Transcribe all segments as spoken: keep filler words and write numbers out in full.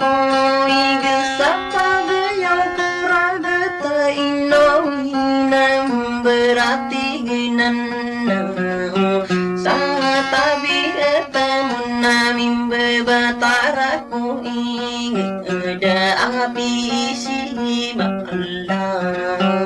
Ko iga sa pagayang ko ragat a ino ina, berarti ginan na o sa tabi a tamon a mimbabatara ko iga da a pisi ba Allah.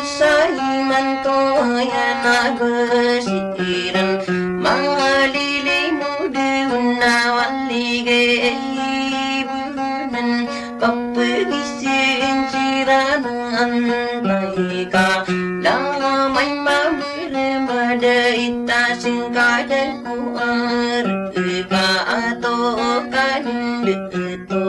Sa imanto aya na basiran, malilimod on a waligay a ibanan, papagisin siran a antai ka, lamay mamir mada ita singkadan ko arka ato kandito.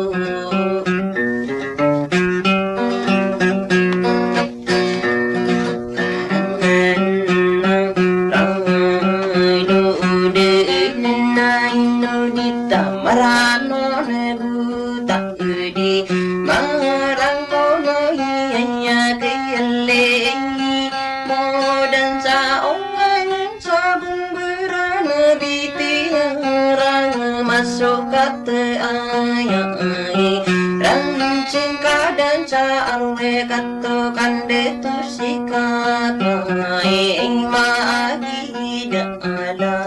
Sabong beran a bitiyarang masokat a aya ay ran singkadan sa arwe kato kandito sikato ay maagida ala.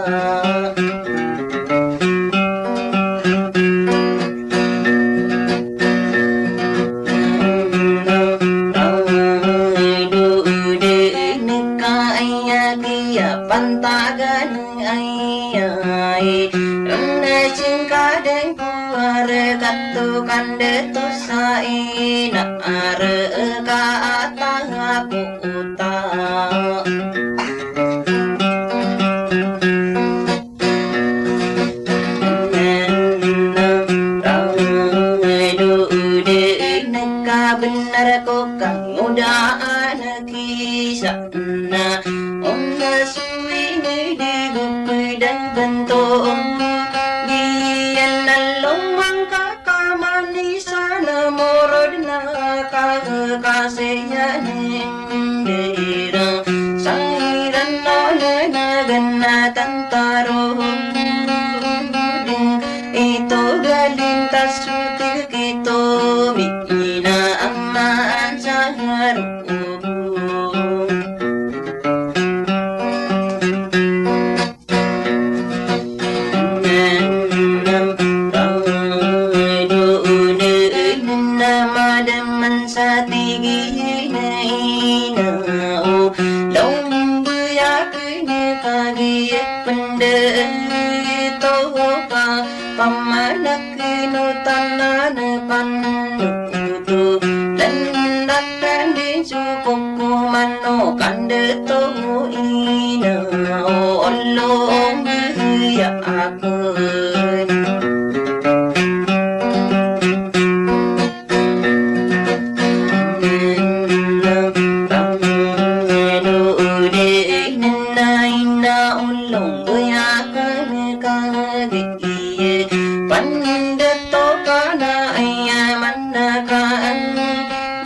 Pantagan ay ay, anda singkadan ko arkato kandito sa ina arka atang ko uta. Kabenar ko kangodaan a kisa na, on na suwi ni di gupidang bento. Giyan na lomang ka kamanisan a morod na kakasiyan indira. Sairan na nanagan na tantaro ding ito galing kasutik ito mi ina aman sa haro. Kanda to ina o olong ya akun. Ina olong ya akun kagi Iya, panda to kana aya manakaan.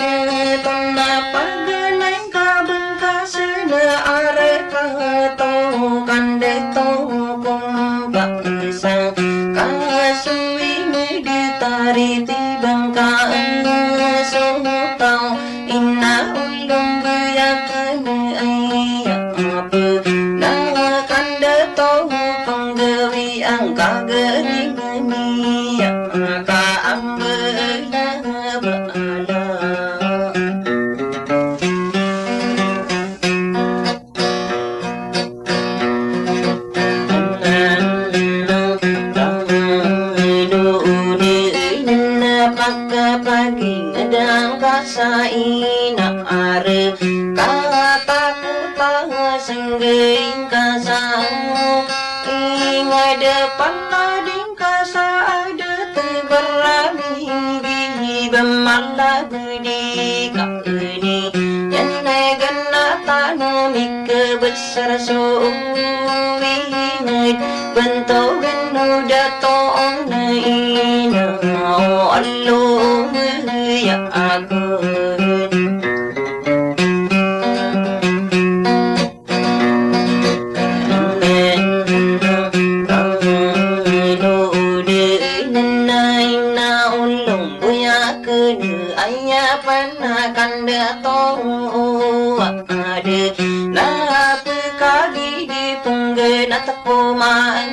Dito na paganay ka bangka sana arka to kanda to kumbasa. Kasui medetari tibangkaan so taw. Ina olong baya kena aya ape na kanda to panggawi angka gari mania ka ambela bala. Paging adang ka sa ina are katakota sengge ingka sa ingada panading ka sa ada tebarami gihi bamala bedi ka ini yan na gana tanami kebesar so uwi nged bentogen uda toon na ina o along ya agun. Aya panakan da to ada na pekagidi penggenat ko maan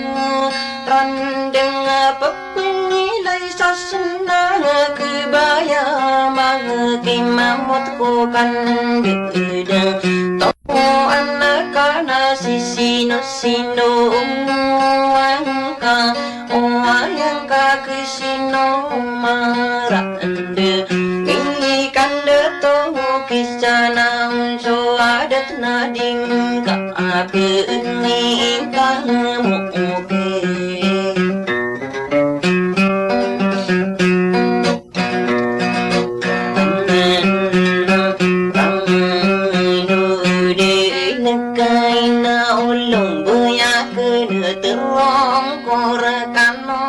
randeng pep Penilay sa senang kebaya mangekimamot ko kandedeng. Tomo anak kana si sino-sino angka, o ayangka kesino marande. Ini kanda tomo kisana unso adat na dingka. Ape ini kamu oke. Kamu di nekaina olong boya kena terong korekano.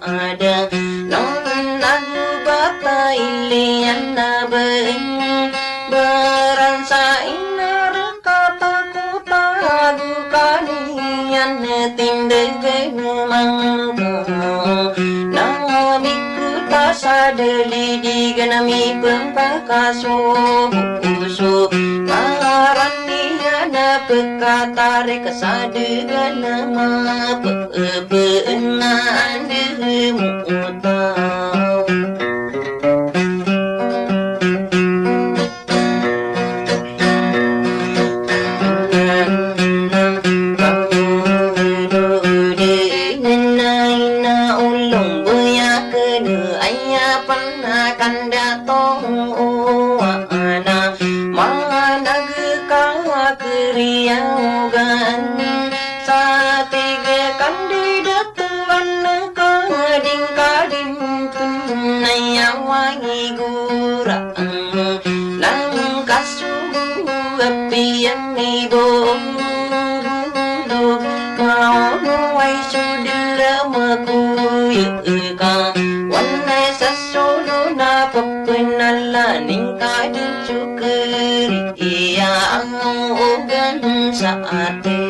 Ada non lagu bata ilian na beng beransa ina reka takuta agu kanian tindegen mangka. Nami kuta sadeli di ganami pempakaso bukuso maranian pekatarik sadegen mape Epe enga ande mutaw. Nang nang kamu do de nang nang na ulong boya kene aya panakan dato ana manag ka keriya ogan. Satiga kandidat tuan ka dingka dintun na yawa i gura. Nang kasugu apiya mi bonggulo. Maono ay sudila makuya ka. Wanay sa solo na papenala ningka din sukeri. Iya ang ugan sa ate.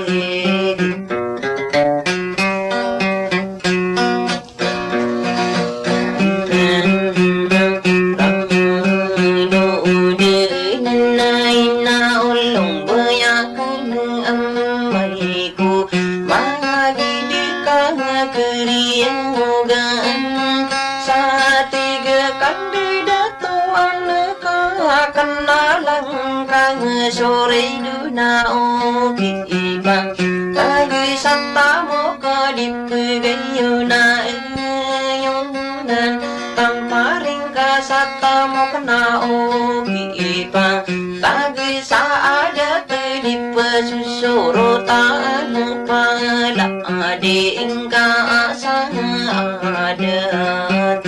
Ko magidi ka keriya ogan. Satiga kandidat tuan ka kenalan ka sore duna oki ibang. Tagi satamo ka di pegayo na eyunan. Tamparing ka satamo kena oki ibang. Tagi Adat di pzosorotan pala a di ngka sa adat.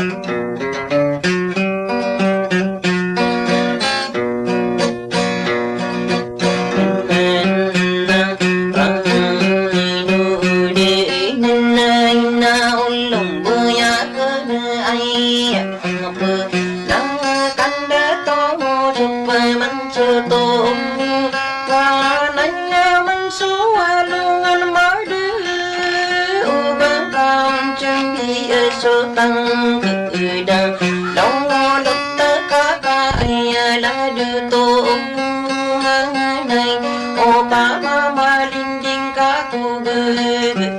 Opama malinding ka ko gege,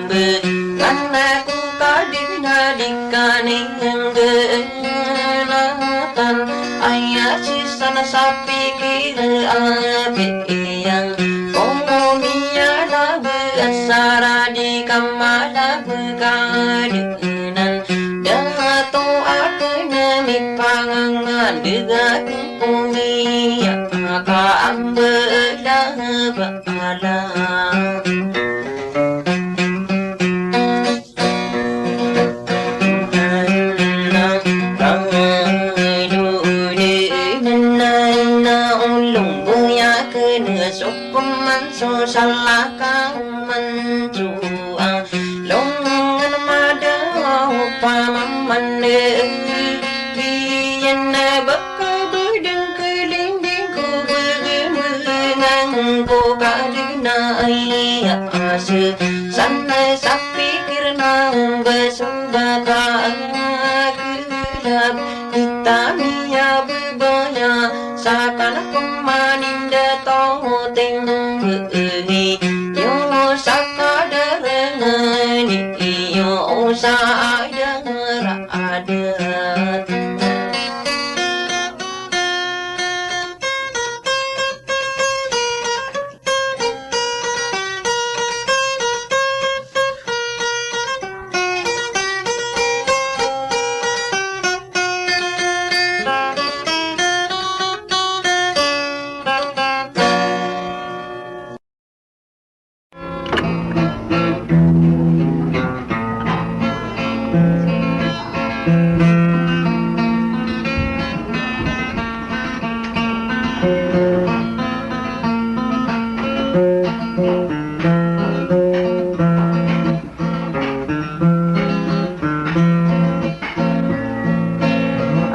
ngka na ko ka di na di ka ninggenatan. Aya sii san sa pikir a piyang ko miyalag a sara di ka malag ka di nan. Dato akn a mipangangandeg akn ko miyakaambala bala. Sokman so salakaw man so a longan madaw pamamane. Kiyan na baka bedeng kelinding ko begemengang ko kadena iya ase. Sana sapikir na besembaka kelab. Kita miyabebaya sakan pemaninda toteng beeni. Yo sakadar ngeni yo sa adar adat.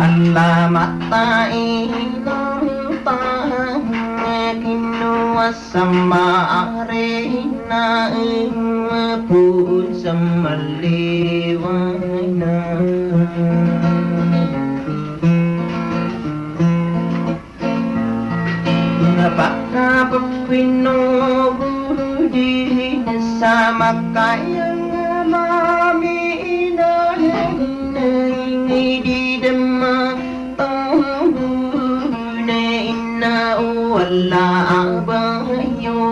Alamat a inonta kinowa sa maarina, phoon sa maliwana. Pakapapino bo di na sa makayang mami ina ini di dema tanggu na ina wala abayo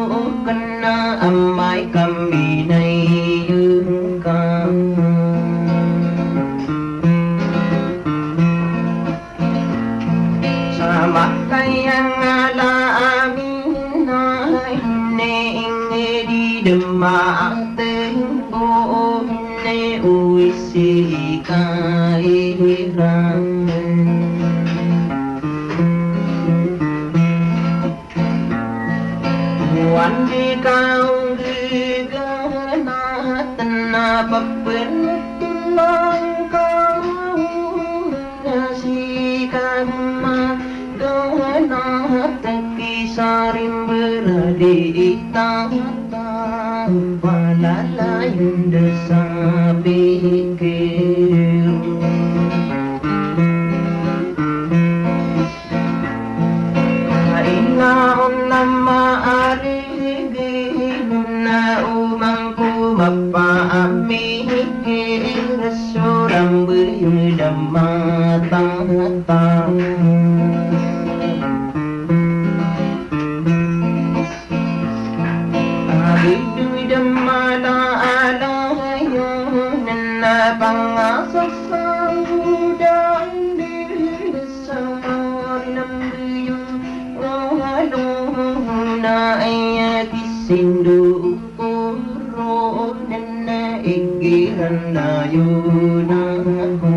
kana amay kami na iyungka. Sa makayang ala amin na ini ingedi dema ateng bo ini uwi si kairan. Wan di kaw gegana tena papen tena kaw na si kaguma gana teki sarim beradi itang tang palalayun desa pikir. Ina on na maarigi na umang ko mapaamigi reso rambeyo da matangtang. Abidu da mala alayo na pangasasang da. Samar nambiyo walo Na aya kisindu ko ron na igira na yon ako.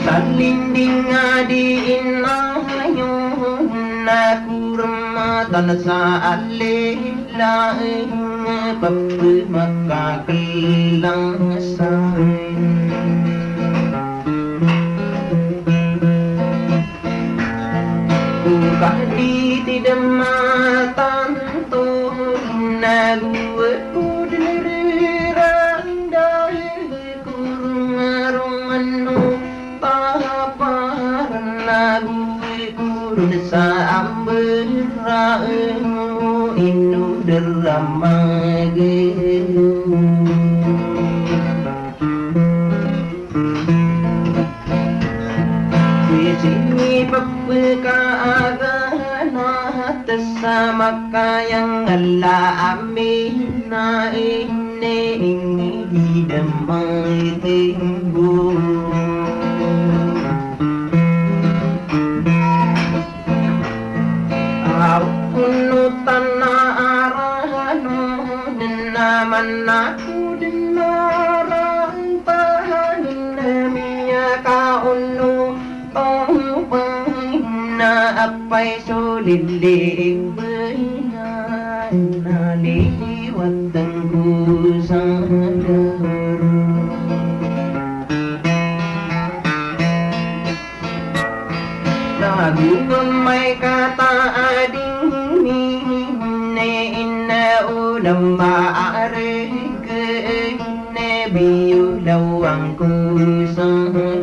Sa linding a di inayon ako rmatan sa alin laeng pepemakakelang sa ko kaditi dmatan to na go ko dn reranda ko rongarongan o taparan na go ko ron sa ambera o ino dramag. Sii pepekaaganat sa makayang ala amin a ini di damaitenggo. Aw kuno tana arano dna mana ko dna rantahan na miyakaono tong pangina apay so lilibena na liliwatan ko sa daro. Nago amay kataading ini na o na maareg ini biyo lawang ko sa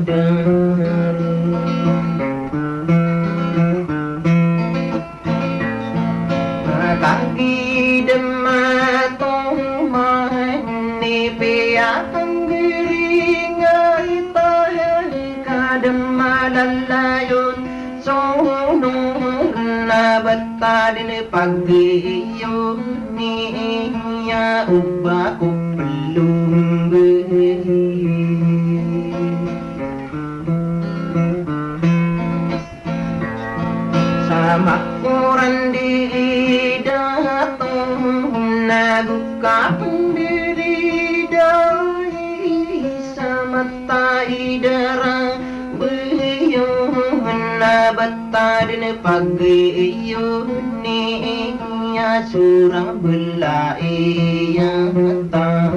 daro. Kagiya dn matoman i piyakanggringan tahan ka dn malalayon so nong na bata dn pagiyon iya o ba ko pelombe. Sa makoran di dato nago kapendiriday sa mata i dara beyo na bata dn pagiyon iya sorang belai iyata.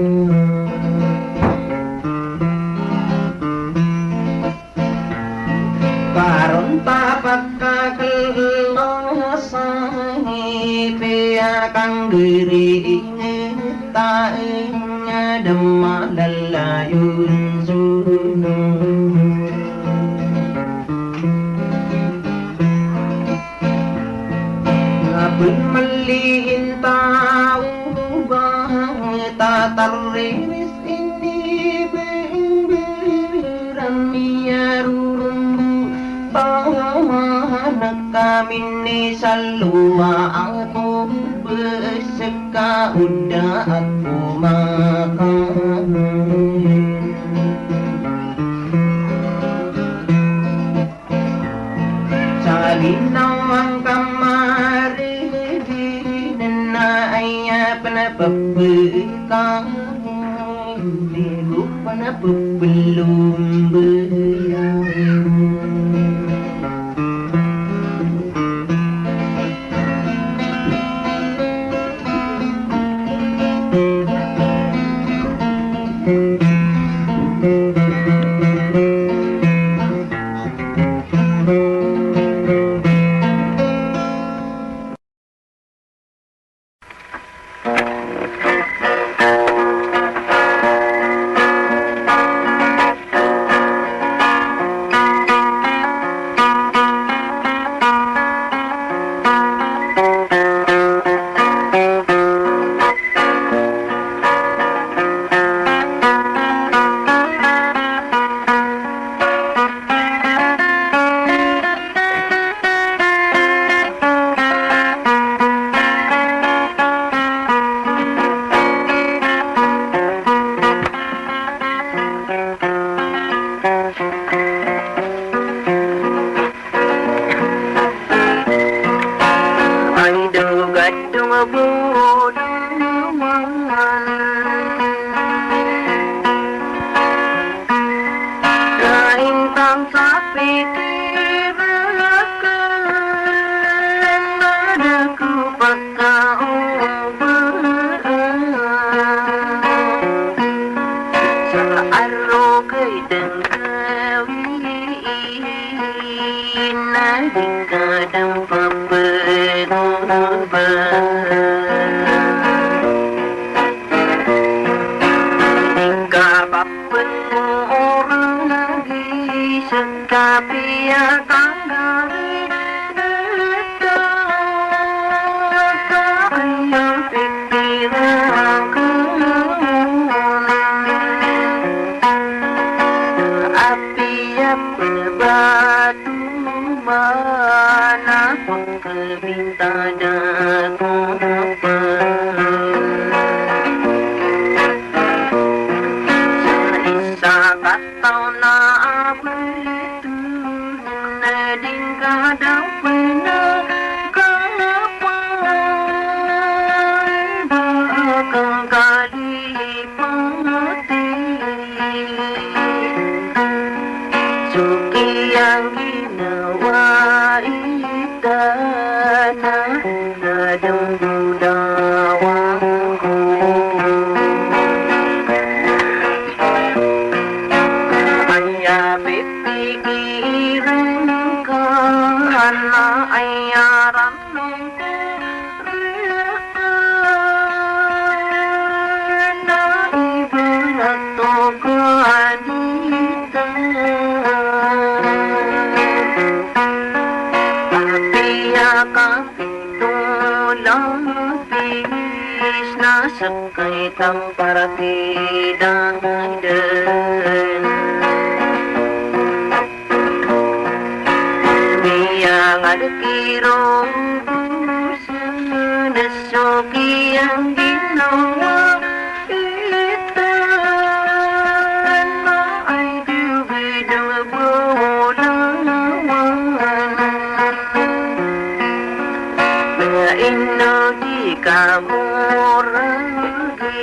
Karon ta pakakelasa i piyakanggringan ta ing a da malalayon so nong. Nga pn maliin ta o ba ta tariris ini bemberan miyarorombo ta mahanak kami ni sa lowa ako bes ka o da ako makahanan. Sa ginawa ngka maririnan na aya pn a pepekain, di ko pn a pepelombeyan. Ang sapikiran ka, na da ko pakaoba. Sa arogay dang gawii na di ka dang papanoba. Di ka papanoba lagi sa kapiya kang gari. Ka aya pikiran ka na apiya pn ba tuman a pkabintada ko pn. Sa isa ka taw na abt na di ngka daw pn a kapan ba kang kalipati. So kiyang ginawa i tana na dnggodawa ko. Aya pipikiran ka na aya ranong ko rka na ibarat o kanita. Apiya ka Tolapis na skay tampar ki dangdang. Miyangad ki roo dosaan, so kiyang ginawa i tana ay dbdb bolawan. Na ino di ka moragi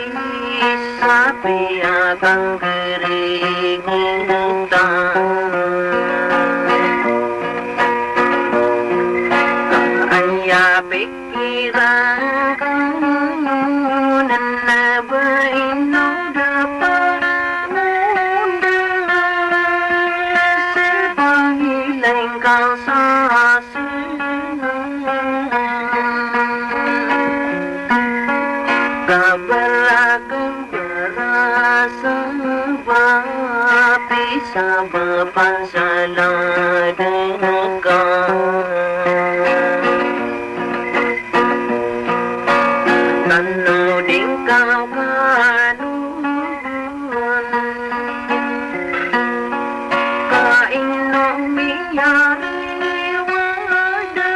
sa piya kang gringitan. Aya pik Iran ka nan na ba ino da pangondar sa pangilay ngka sa sanga. Kabaragan Rasa ba pisa ba pansala dn ka. Tano di ngka kanogon. Ka ino miyari wada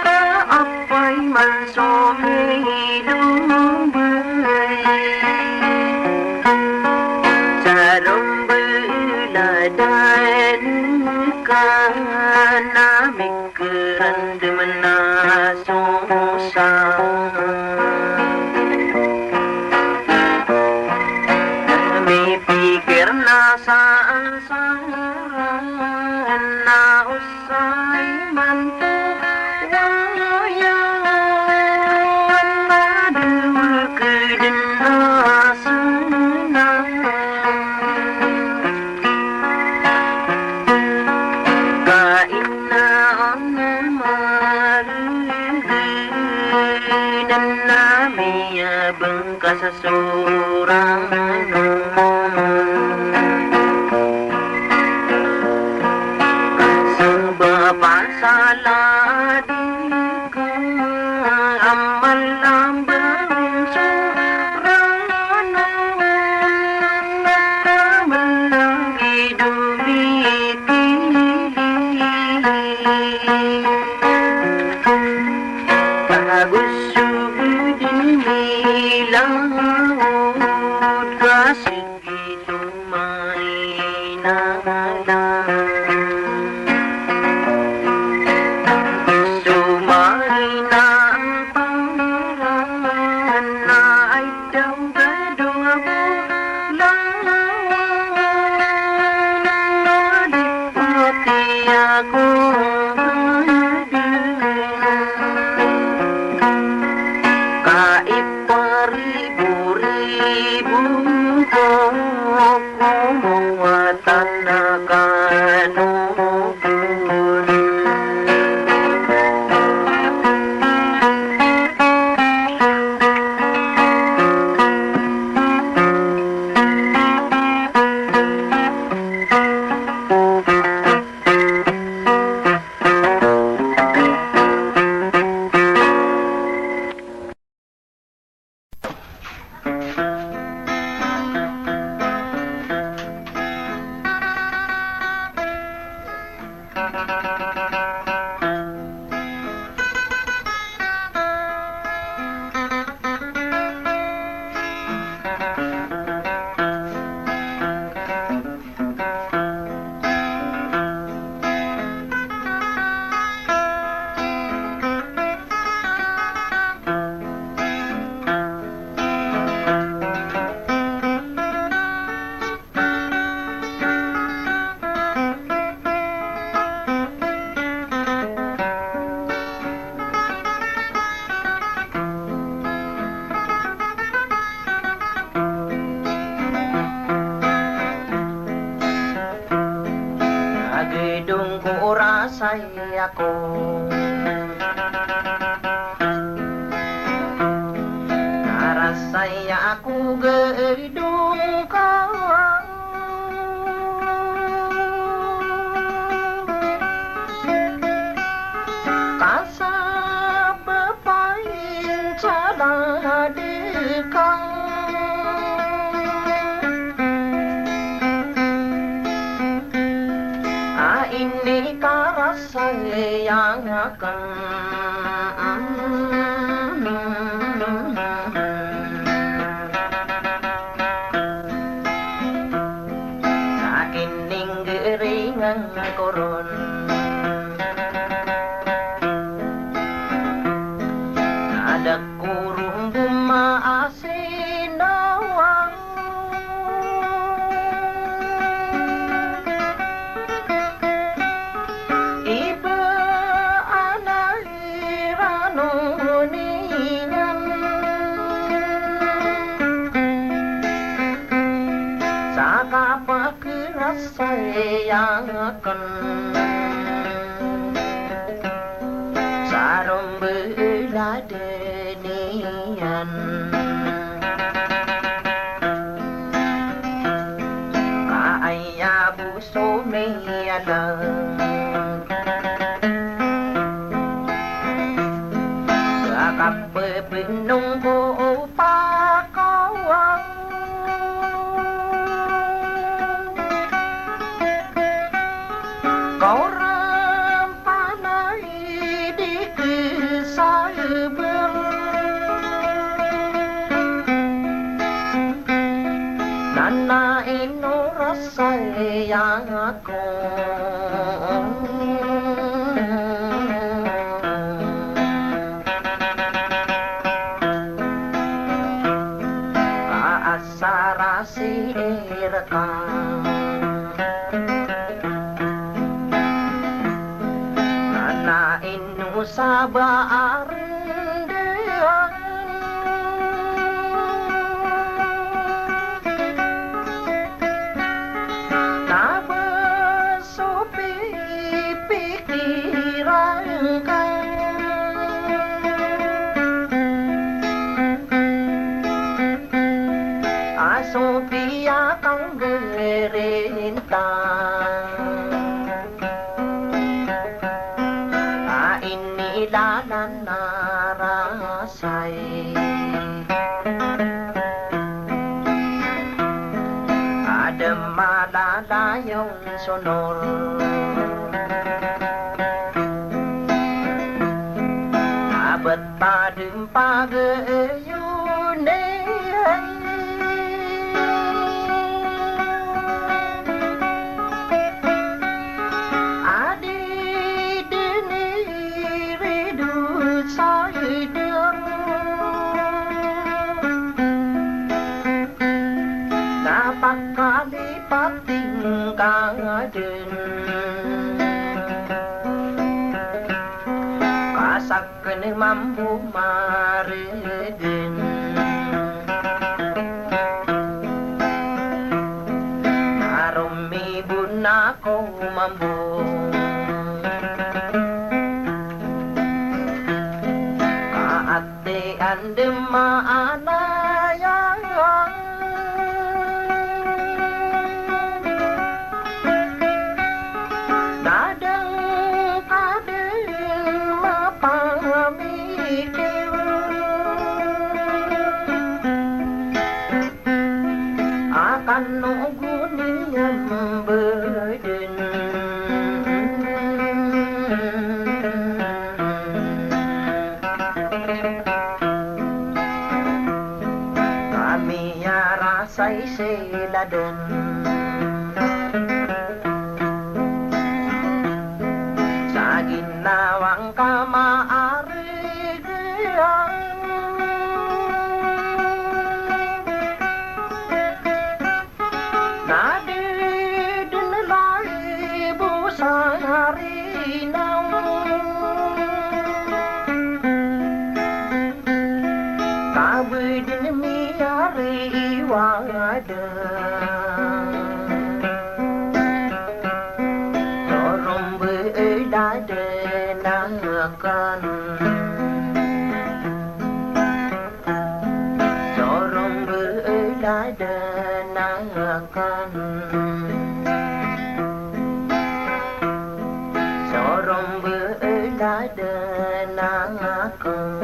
ka apay man so midombay. Sa rombela dn ka na mikrandm na so sa. Mipikir na sa Sa na osay manto waya na dawk dn a sna. Ka ina on margn na miyabng ka sa soran. Sabap a sala di ka a mala a bangso rano, a mala i domitili. Ago so bdi milaod ka sii tomainana. So maina a paran na ay daw gadong a bolawan. Tanagan o guri. Agdong ko rasay ako. Narasay ako gdong ka. Ka sabap a insalad ka a inikarasay akn. Sa kininggiringan ko ron, na da ko ron bomaasinawa. Iba a na iran o niyan sa kapakrasay akn sa rombelad iyan. Ka aya bo so miyalang sa kapepnong ko pakawang. Kaoran panay di kesabar. Nana ino rasay ako. Ka asar a sii rka. Nana ino sa ba a rndaan. Na ba so pipikiran ka a so piyakanggarin ta a inilalan a rasay. A da malalayon sonor a btad pagayon a di dn i rido sa idar. Na pakalipat ingka dn ka sakn mambo margn. Na romi Ako mambo. Kaati anda maana ya. Nadang ka di mapamikir. Akan ogon iyan mbeden. Kami a rasay sii laden. Sa ginawang kamaari. Na di den lay bo sa rinaw. Ka bo den miyariwada. Sorom bo eda den aken. Sorom bo eda den aken. Sorom bo eda den aken.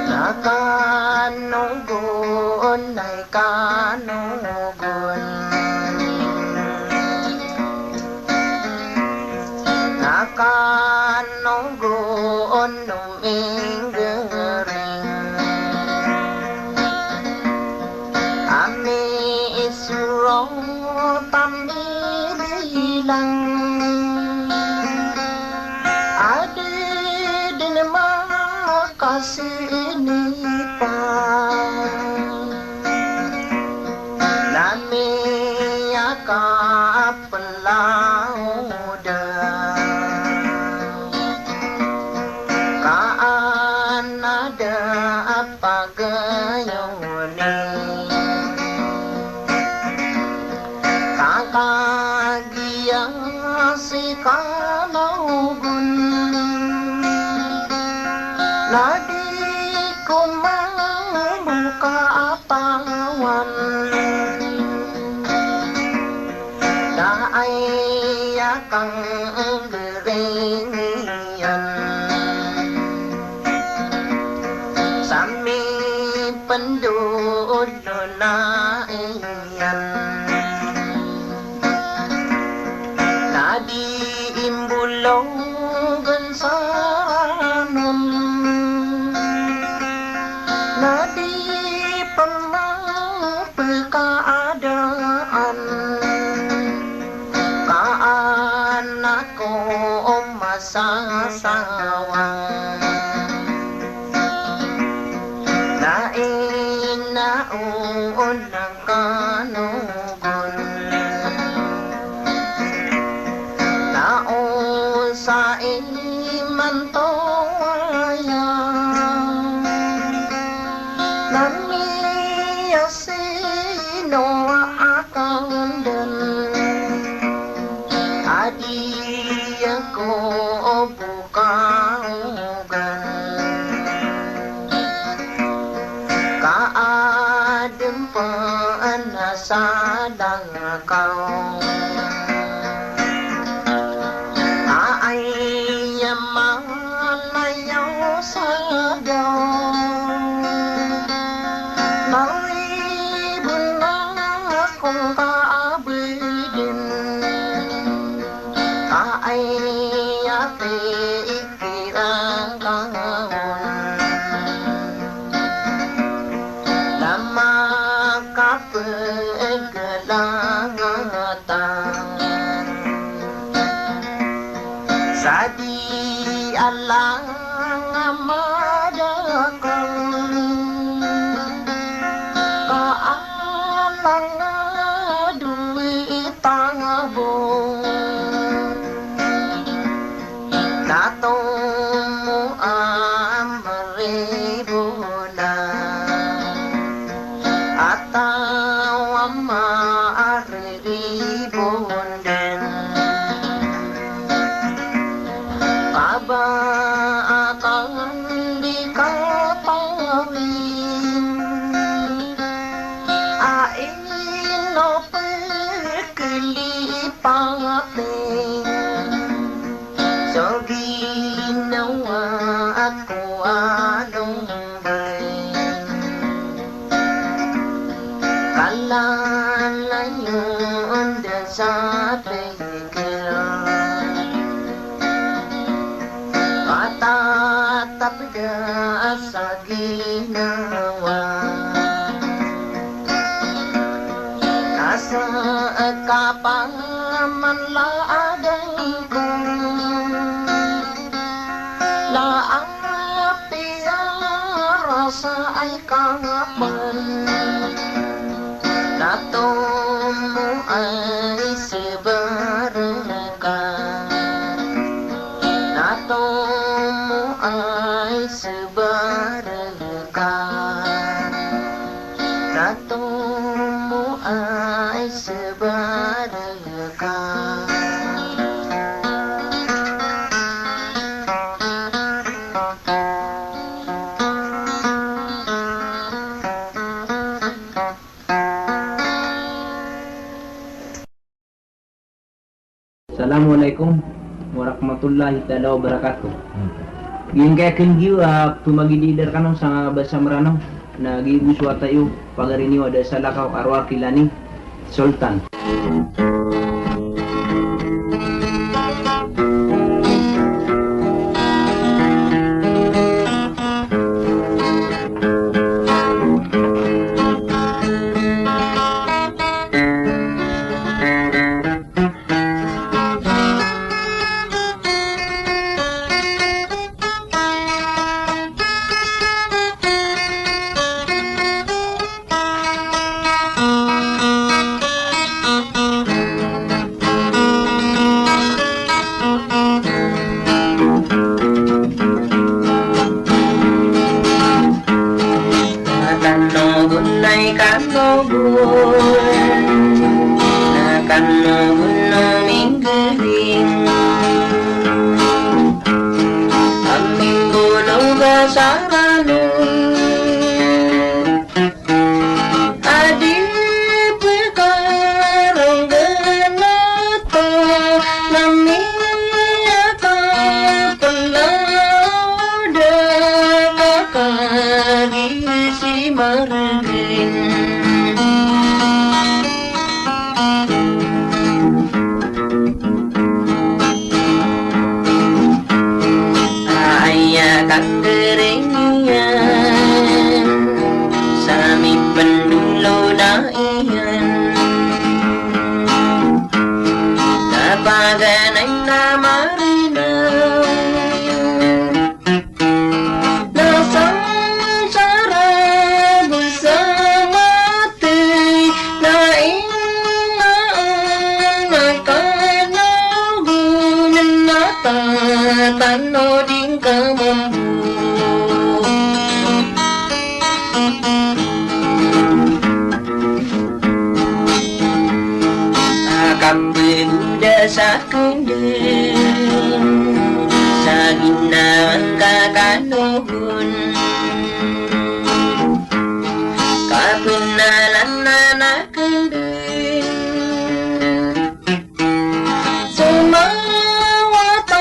Na kanogon, ay kanogon. Na kanogon o minggaring. Ami isuro pamililang. A di den makasinipa. Na miyakapelaoda. Ka an a da a pagayoni. Ka kagiya si kanogon. Na di ko mambo katawan. Na aya kang Iyan. Sa mipendod na iyan. Na di imbolong gensanon. Na di pemang pekaadaan. Ka anak ko masasawa. Na inaon kanogon. Na o sa imanto aya. Na miyas Sino a akal den. Ka adn pn a salakaw a aya malayaw sa daw. Maribon ako ka abdn ka aya pn kiran ka on na makapaglanatan sa di alang a madakl ka alang a dowa i tangabo. Na tomo a maribona a taw a maribon dn. Ka ba akn di katawin a ino pkhalipati so ginawa ko a lombay. Kalalayon dn sa pkira a tatap da sa ginawa. Ka sa kapamanlaadn ko na a piyarasa ay kangapn na tomo ay sbarka. Na tomo ay sbarka. Na tomo ay sbarka. Assalamualaikum warahmatullahi taala wabarakatuh. Hmm. Giyangkaya kanggiya a pmagididar kano sa basa Mranaw na giya bo so wata iyo, pagari niyo a da Salakaw a Rowar Kilani Sultan. Tano gonay kano gon, na kano gon o minggaling. Aming bolog a sarano. A di pkaronggan a to na miyakapnlaw da ka kagi si margin. Aya kanggaring iyan sa mipndolog na iyan. Na paganay na marinaw na sansara bo sa mathay na inaan a kanaw gon na tatano di ngka mambo. A kapgo da sakn dn sa ginawa ngka kanogon. Kapnalan anan akn dn so mawatan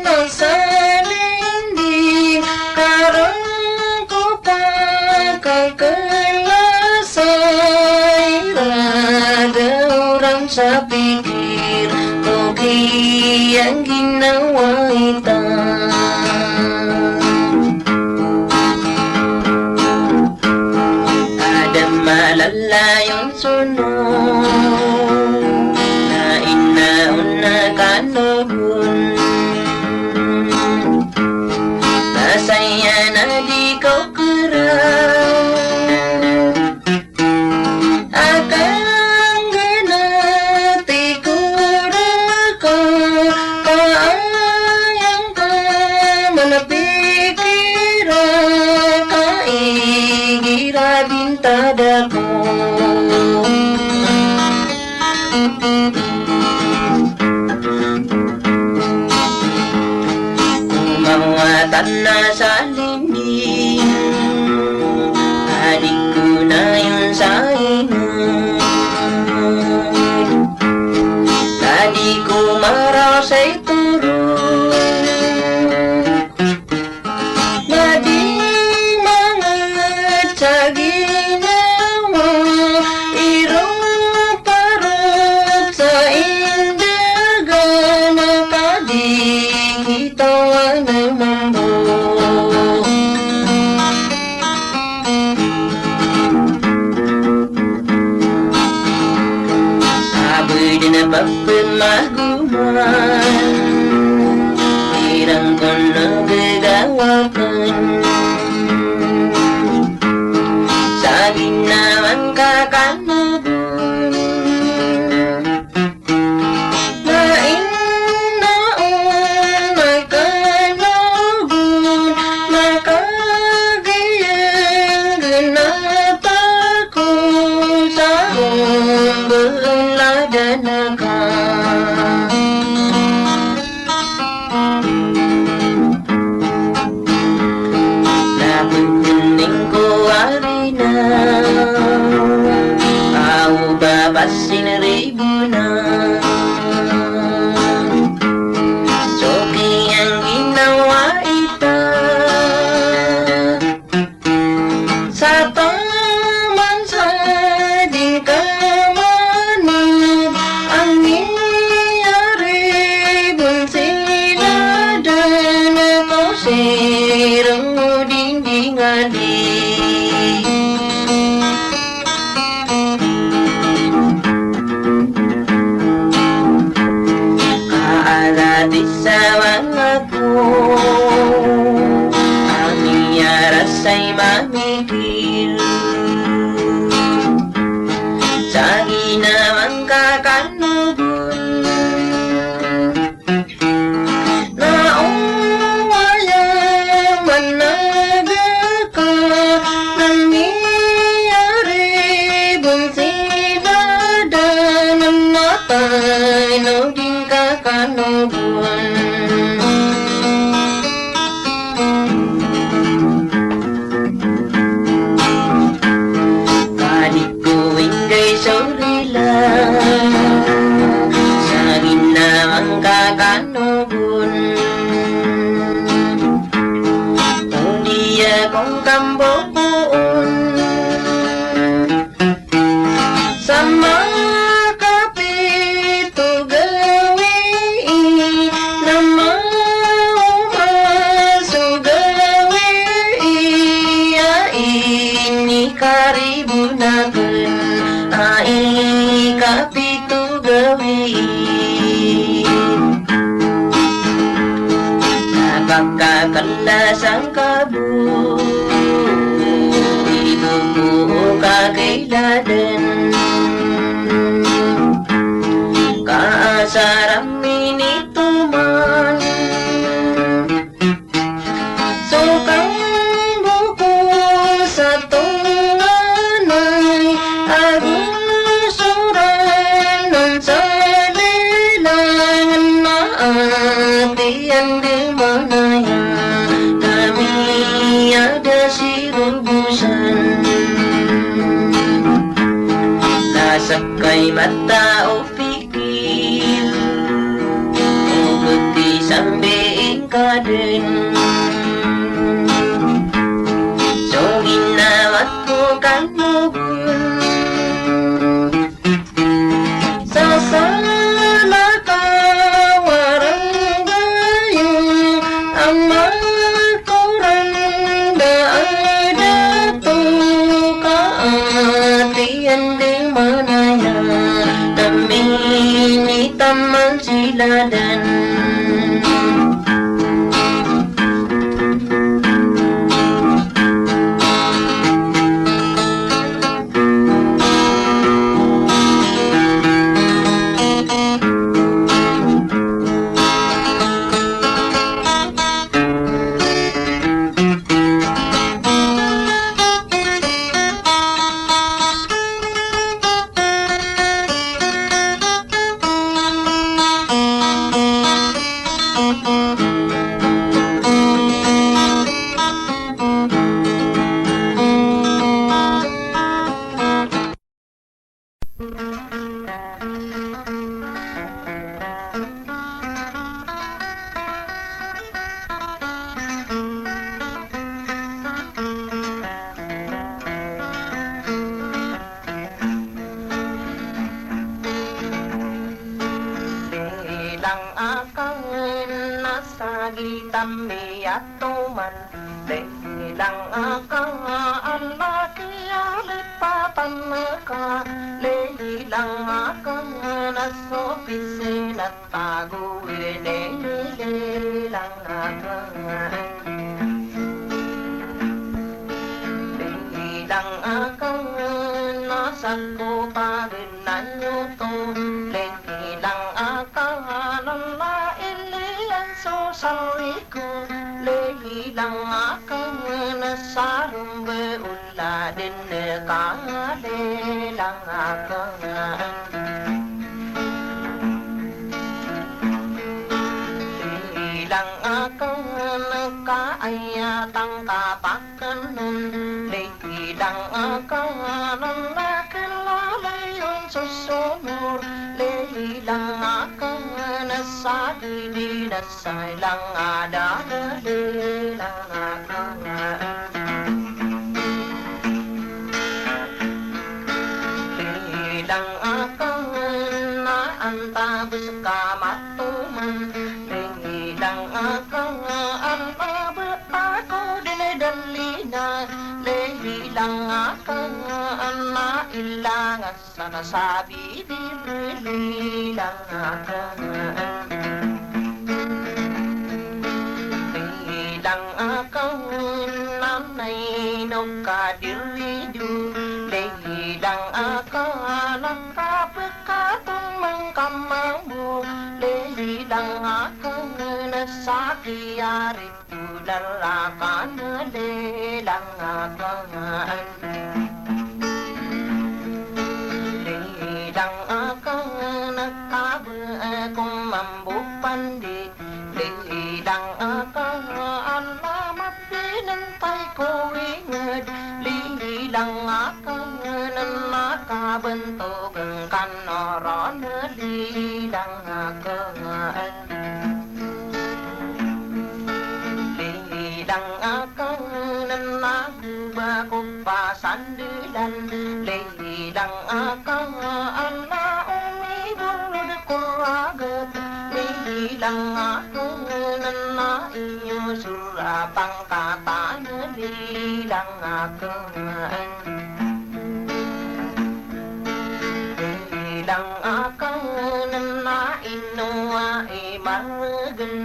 a salinding, karangkopan ka kla sa irad, oran sa pikir ko kiyang ginawa ita. Adn a lalayon sono na ina on a kanogon. Masaya na di ko kra a kanggnati ko rka, ka aya ngka man a pikira ka igira bintad ako. Ko mawatan a salinding a di ko nayon sa ingd, a di ko maraw sa itoron. Na di mangd sa ginawa i rop a rop sa indagan, ka di kitawan a mambo. Abd na pphamagoman iran kon a gagawa akn sa ginawa ngka kanogon. Na ina on a kanogon, na kagiya ngka na takot sa ombaladan ka. Na pphangnin ko ari na aw ba pasin ribo na so kiyang ginawa ita. Sa taman sa di ngka maneg a miyarib on sii na dn ko sii roo dindingadi. Ka a da di sawa ngka ko a miyarasay mamikir sa ginawa ngka kanogon. Na o aya maneg ka na miyarib on sii na dn a matay na o di ngka kanogon. Ka di ko inggay so rila sa ginawa ngka kanogon. Odi ako ngka mboboon sa makapito gawii, na maoma so gawii a inikaribo akn a ikapito gawii. Na pakakla sangkabo i boko ka kailadan, ka asar a minitoman so kamboko sa tonganay ago so ranan sa Andamanaya na miyada si Robusan, na sakay mata o pikir, o beti sambi ingkaden. So ginawa ko kano gon. Sa salakaw a ranggayon a makoran da a dato ka ati andamanaya na minitaman si Ladan. Bilang akn a sagit a miyatoman, bilang akn a laki a lipatan ka, bilang akn a so pisina tago ini bilang akn. Bilang akn a sako pagn anyoto, lay ilang akn a iliyan so sawi ko, lay ilang akn a sarombe o laden ka, lay ilang akn. Lay ilang akn a kaaya tangka pa kn on, lay ilang akn a kilalayon so somor, lay ilang akn a sagid i na sa ilang a da, lay ilang akn. Lay ilang akn a antabes ka matoman, lay ilang akn a antabes ako dn dn lina, lay ilang akn a ilang a sana sabi di beli ilang akn. Lay ilang akn a nainom ka di rido, lay ilang akn a kapekato mangkamambo, lay ilang akn a sakiyari Dala ka na lay ilang akn. Lay ilang akn a kabe ko mambo pandi. Lay ilang akn a mapinantay ko inged. Lay ilang akn a kabentog ngka na ron. Lay ilang akn. Lay ilang akn a go ba ko pasandelan, lay ilang akn a omibolod ko ragat, lay ilang akn a iyo so ra pangkatan, lay ilang akn. Lay ilang akn a ino a imaregen,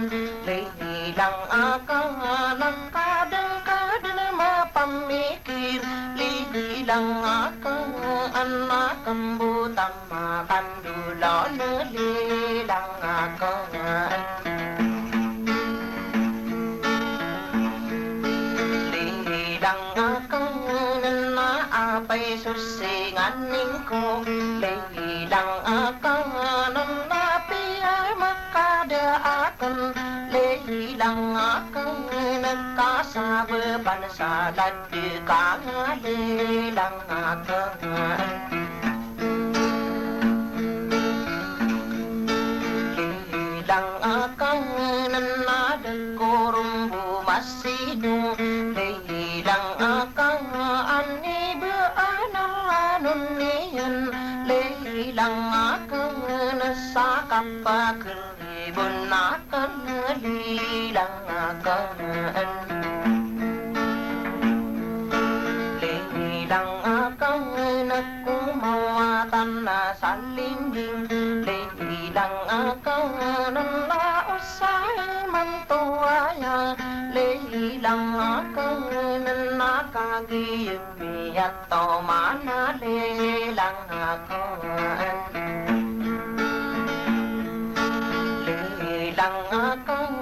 lay ilang akn a kadengkaden mapamikir, lay ilang akn a kembotan makandolon, lay ilang akn. Lay ilang akn a apay so singaning ko, lay ilang akn a piya makada akn, lay Ilang akn kasabapan sa ladka, ilang akn. Ilang akn na da ko ron bo masidong, ilang akn a iniba a ranon iyan, ilang akn sa kapakn Ibon akn ilang akn. Ilang akn ko mawatan sa linding. Ilang akn na osay manto aya. Ilang akn na kagiya Miyato man a ilang akn. Ilang akn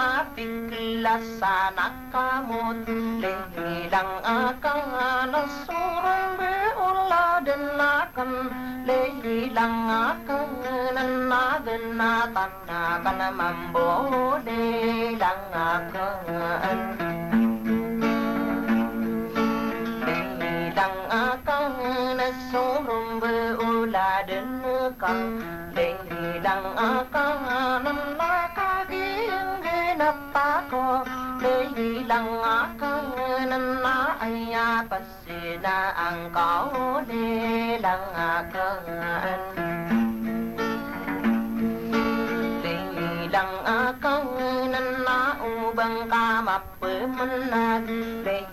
a pikla sa nakamot. Ilang akn a sorong bo o ladan akn. Ilang akn a genatan Na kna mambo ilang akn. Ilang akn a sorong bo o ladan ka. Ilang akn na kagiya nggenat ako. Ilang akn na aya pas Sina angkaw ilang akn. Ilang akn na o ba ngka mapmnag.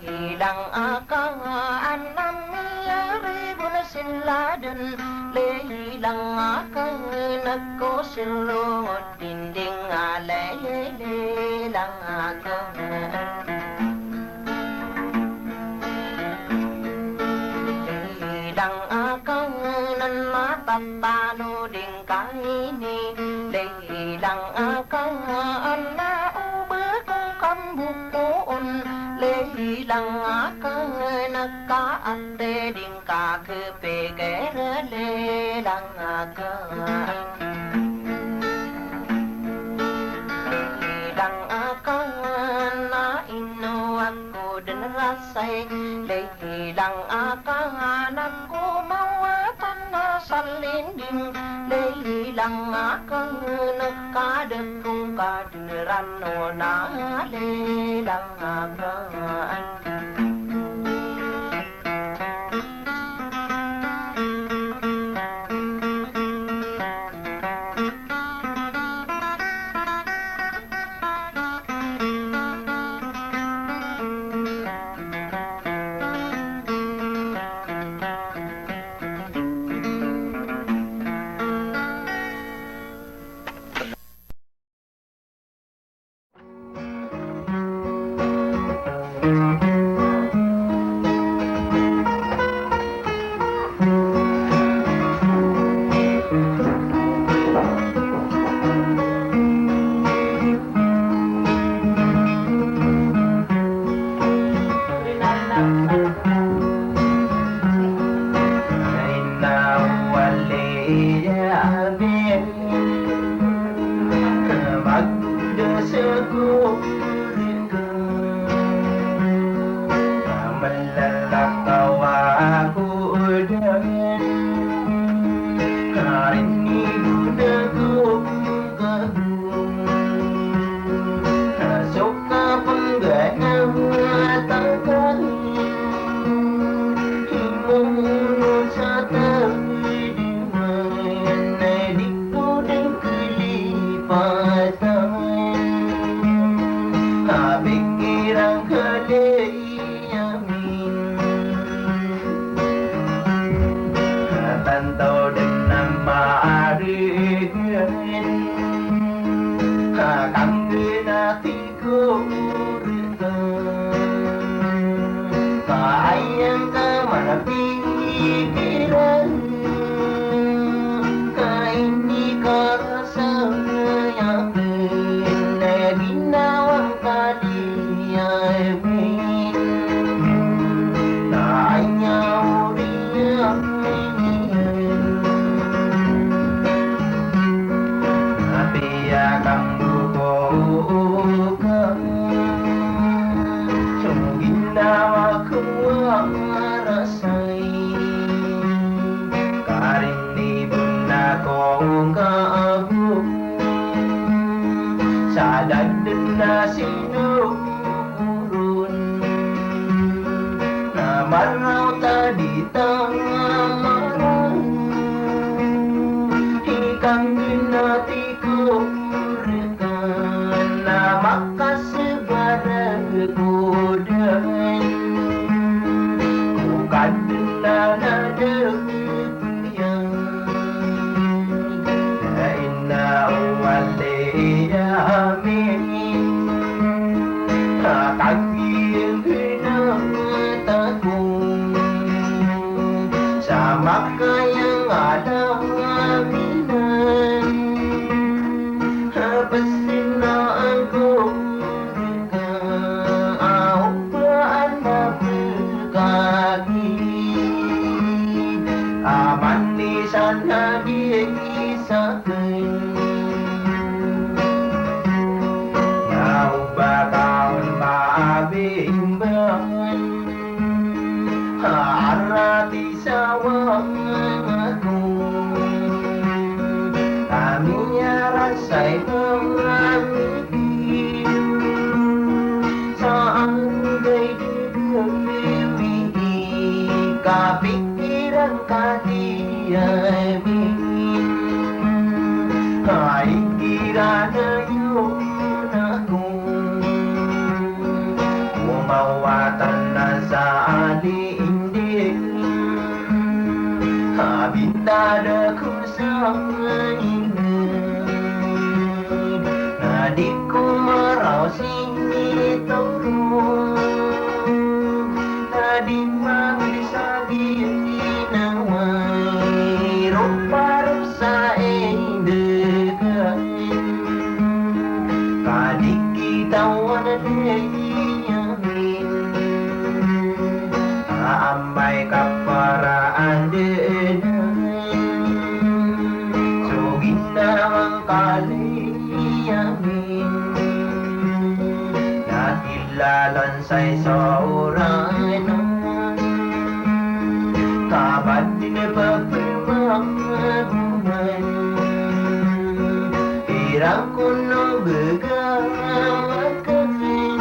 Ilang akn a miyaribon sii ladan. Ilang akn ko sii rongod dinding a ilang akn. Ilang akn na tatano dingka ini. Ilang akn na o ba ko kambokoon. Ilang akn na kaante dingka Kapikir ilang akn. Ilang akn na ino ako dn rasay. Ilang akn na ko mawatan sa linding. Ilang akn na kadakong ka Ranon a ilang akn. Ka aya ngka man a pikiran, ka inikarasay akn na ginawa ngka di amin. Na aya oriyan iyan. Apiya kambo ko Sa da dn a sinogoron na maraot a di ta maraot, i kanggnati ko rkn na makasabar ko dn. Ko Kadnan a da pn Ina o walid amin, a kagiya gina ta ko sa makayang a da aminan. A psina a go ka a oba a na pkakid a manisan a di sakn. Na oba ka on maabimban a arati sawang ako a miyarasay mamamiti sa anday dgdg i kapikiran ka di amin. Ay, igira na yon ako ko mawatan na sa alindin. A bintad ako sa ingd na di ko maraw sinitoron. Na di mabisa ginawa i ropa ro sa indgan. Ka di kitawan a di amin a amay ka paraan dn so ginawang kaliyamin. Na kilalan sa isa oran ka ba di na pagpamagoman. Iran kono bgawakarin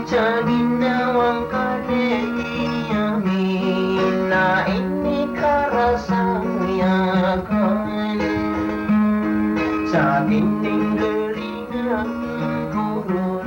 sa ginawang kaliyamin na inikarasay akn sa gininggaring a koron.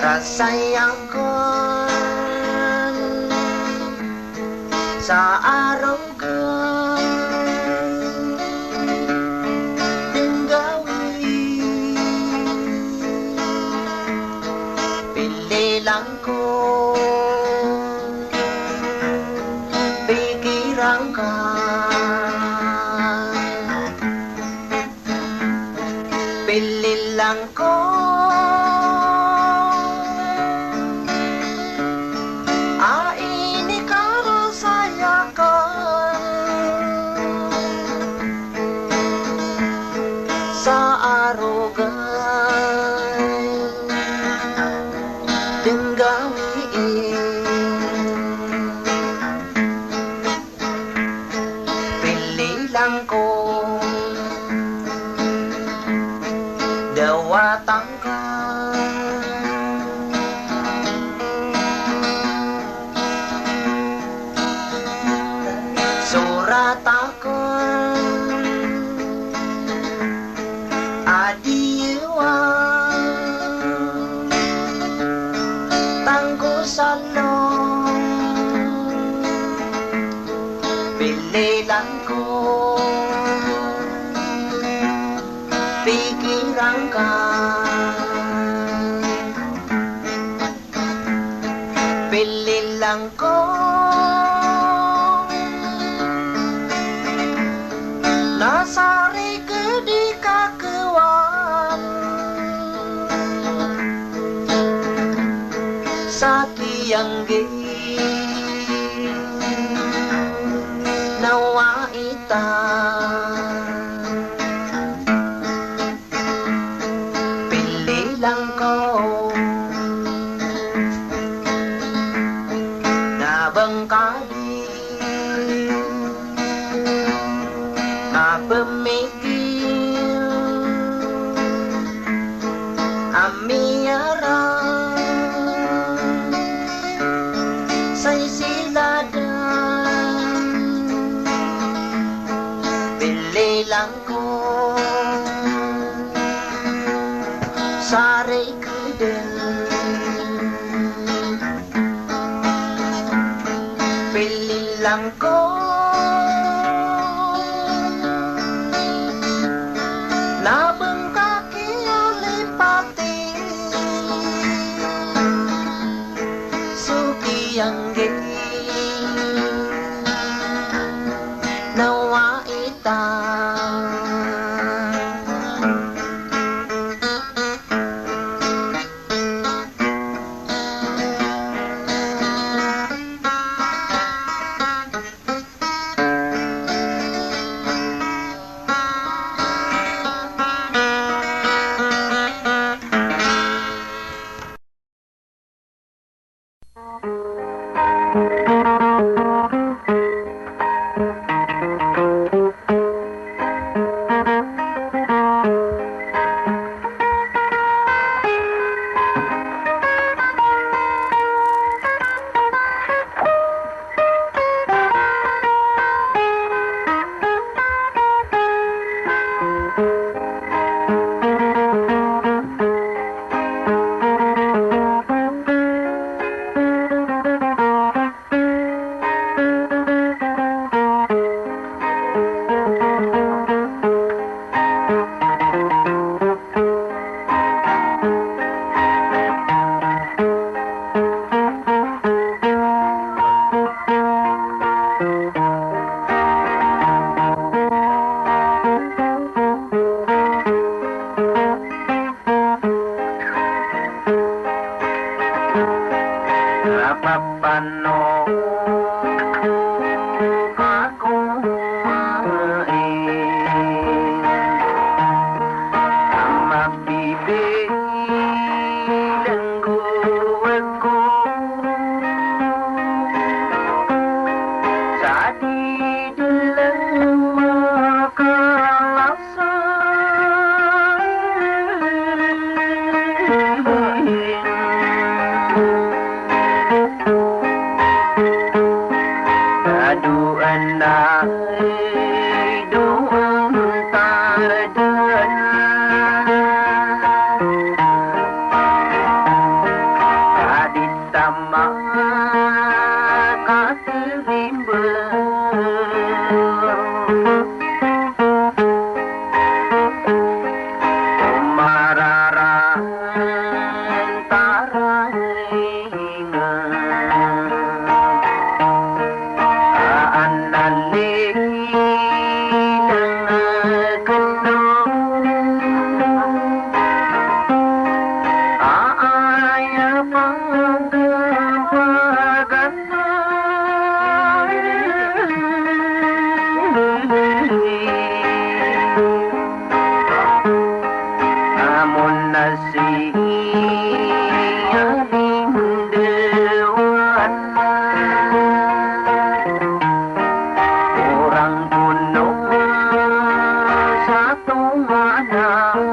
Kasayang ko sa arogan gawii, pililang ko pikiran ka. Pililang ko a inikarasay akn sa arogan gawii. Pililang ko dawatan ka sorat akn a diwatan ko sa lom. Pililang ko pikiran ka. Pililang ko na sa rikd i kakowan sa kiyanggi na wai ta. Pililang ko na bangkadi a pmikir a miyarang sa isiladan. Pililang ko sa rikdn. Pililang ko na bangkadi a lipati so kiyanggi na wai ta. Rapapano ako ai a mapipilang ko ako sa di dn lang makalasa. Alindewan, orang kono sa tomanay.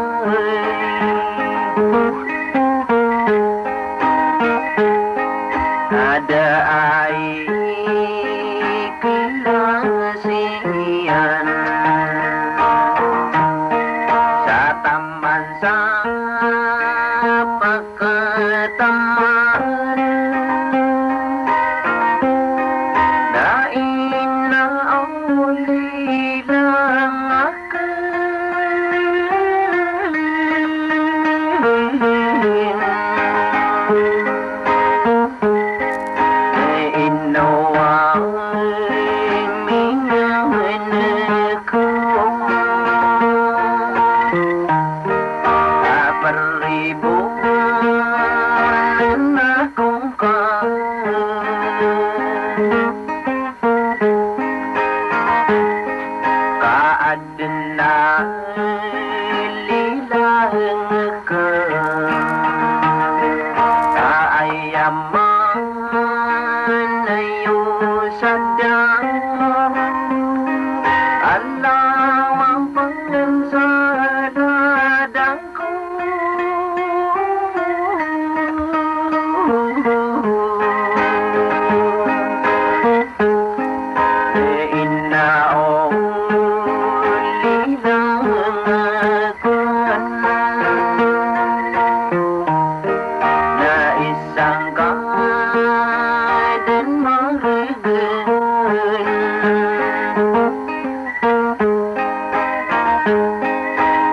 Ada ay klasiyan sa taman sa pagkataman. Na inaoli lang aken. Ino a miyangen ko a peribon na kongka. Ka aden a lilaheng ka, ka aya manayo sa da, ala mampangen sa da dangko. Ina o lilaheng aken, na isangka den maregen.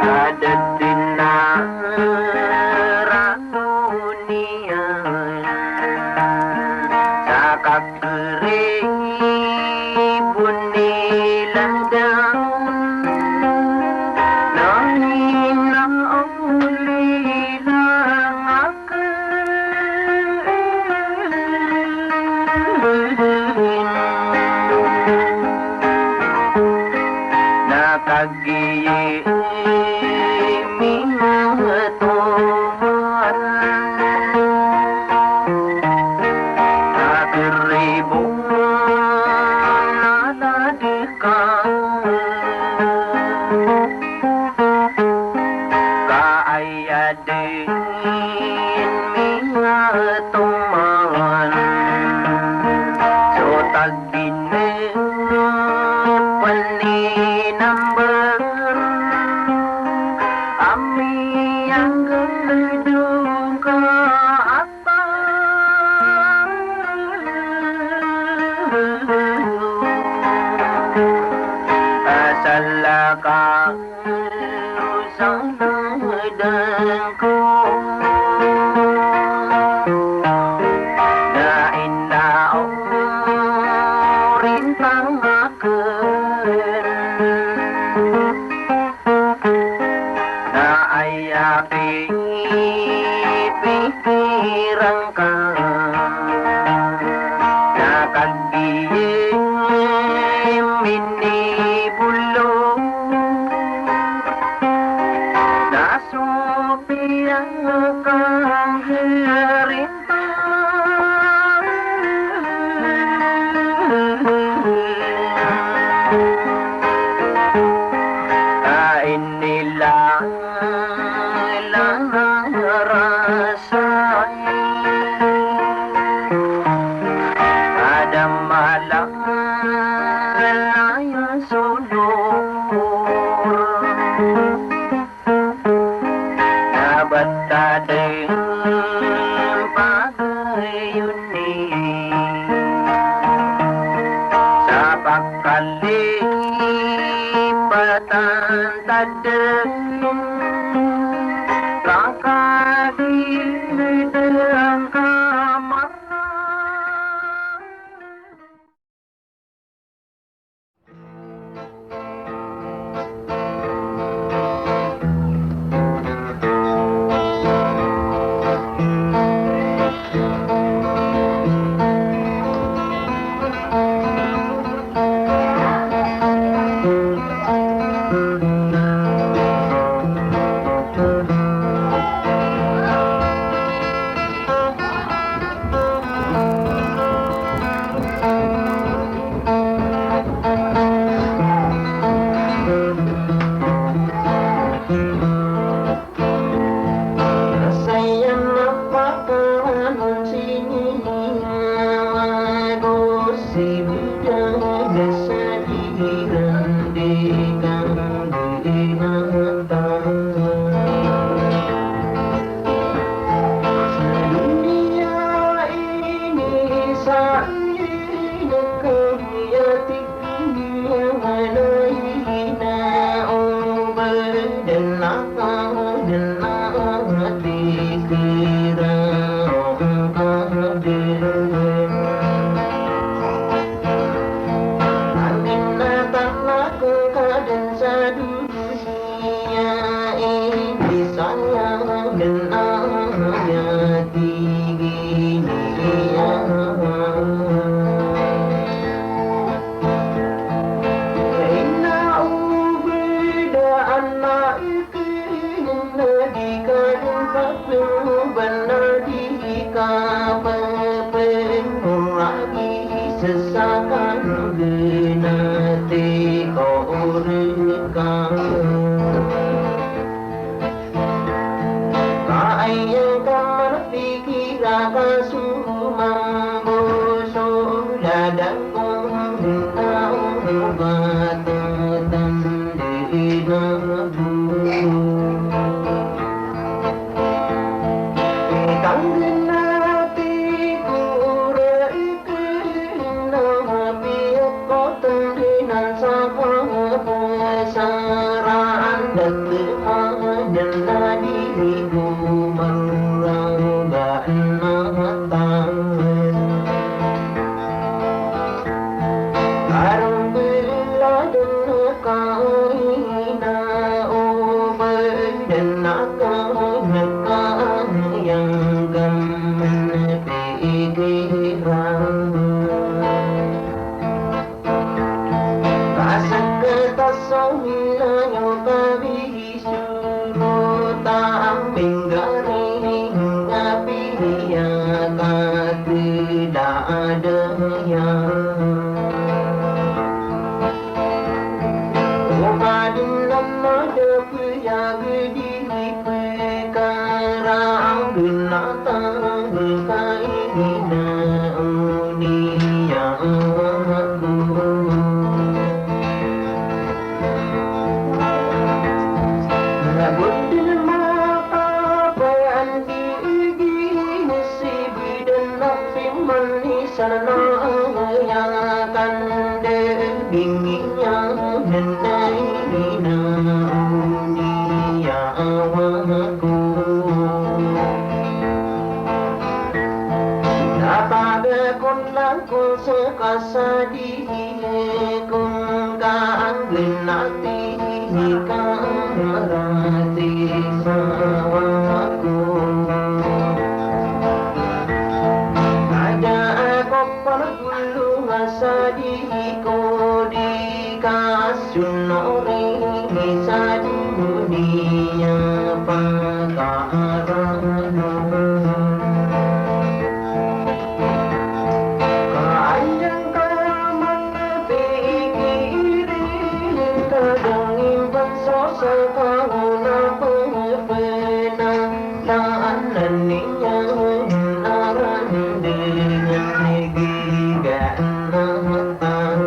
Ada den a rano niyan sa kakeribon i landaw. Na ina o lilaheng aken, na kagiya mingatoman, a keribon a ladi ka. Ka aya den mingatoman so taginepen i namber a miyanggeldong ka. Asal ka sa dangko, na ina o rintang aken. Na aya pipikiran ka, na kagiya minibolong, na so piyangkanggerin a inilalang a rasay, a da malang a aya sonor. Na bata den pagayon i sa pakalipatan ta den, ka kagiya den ka mara. Aya tig iyan a ina o bida anak aken na di ka den kapemban na di ka pepen o lagi sesakan genati ko reka. Ka aya ka manapikir a ka so mambo so lada ko den a oba tetan de na bo. Tanggen a ti ko ra Kena piyakot tendrinan sa kapasaraan dan temanen na di ko marangga natan. Karang beladen ka ina o badan aken ka yang gamen pikiran. Ka seketa so ina iyo ka bisurota a minggaring a piya ka tedadaya. O kaden a mada piya gedi Pekara a genatan ka ina o niya ako. Na bo den makapaan di igi na si bida na pimanis Sana aya kandeg iyan na ina o niya ako. Na pagakon ako sa kasadi kon ka anggenati ka rati sawa ako. Ada ako Polo a sadi ko di ka sonori sa doniya pakaarano. Ka aya ka mapikiri ka dangin banso sa kaona pepena. Taan iyan a randegen igigan a matan.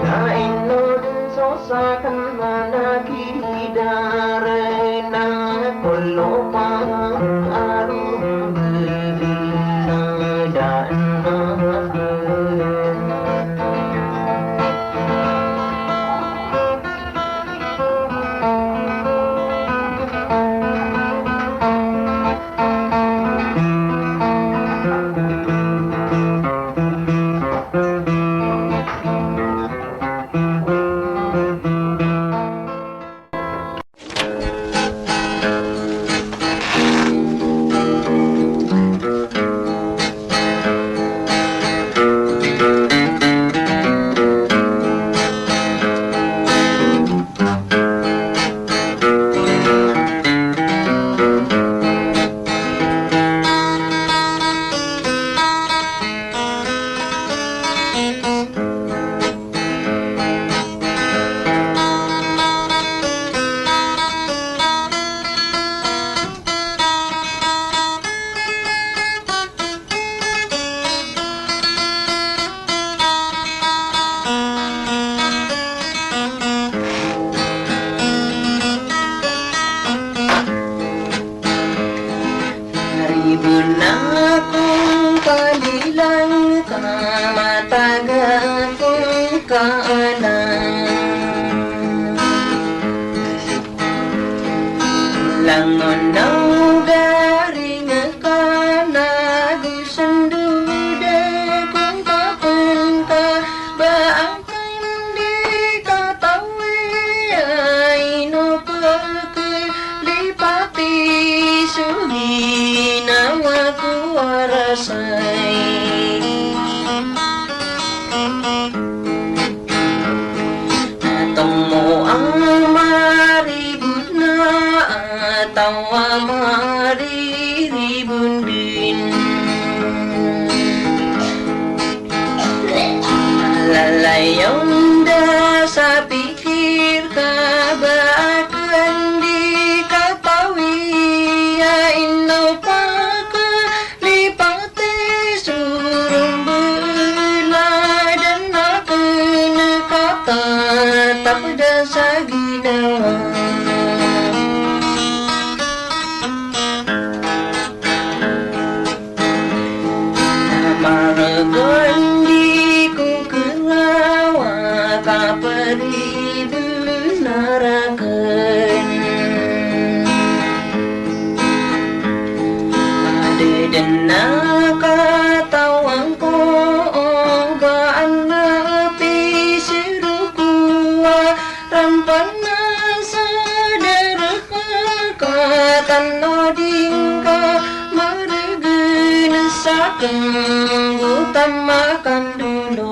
Na ino den so saken a nakidarena ko lopa a rombegen a daan a matan. Ribo na ko kalilang ka mataga ko kaana. Langon na o garing ka na go sendod ko kapengka ba angkai di katawi a ino peke taw a mariribonden. Lalayon da sa pikir ka ba aken di katawi a ino paka lipati so rombela den aken katatap da sa ginawa. Margen di ko kerawa ka peri benar aken. Ade den a katawan ko o ba a na piseroko a rampan a sa derek ka tano di ngka maregen sa kenggo tama kandolon.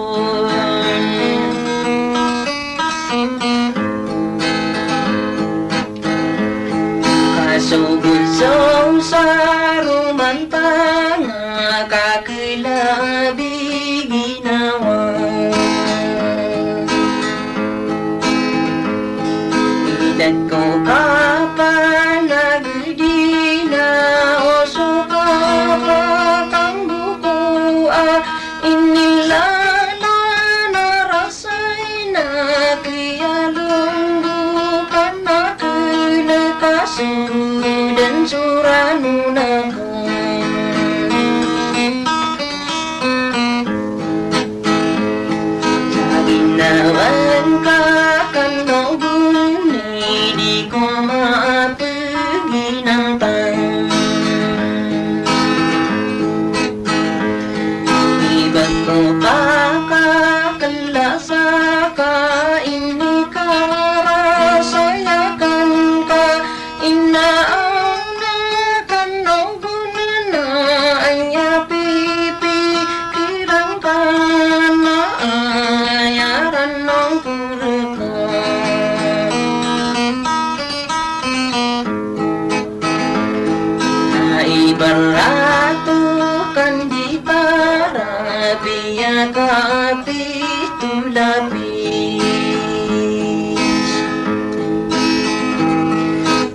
Kasogosow sa roman tanga ka kelabi ginawa. Idat ko kapanagedi na o so kapakanggo ko a inilala na ras Ina kiyalombo ka na kena ka so den so rano na ka. Sa ginawa ngka kano goni di ko mapeginantang. Iba ko pakakela sa ka ini karasaya kan ka ina ana kano gona na aya pipikiran ka na aya ranong ko reka. Na ibarat o kan di tarabiya ka pito lapis.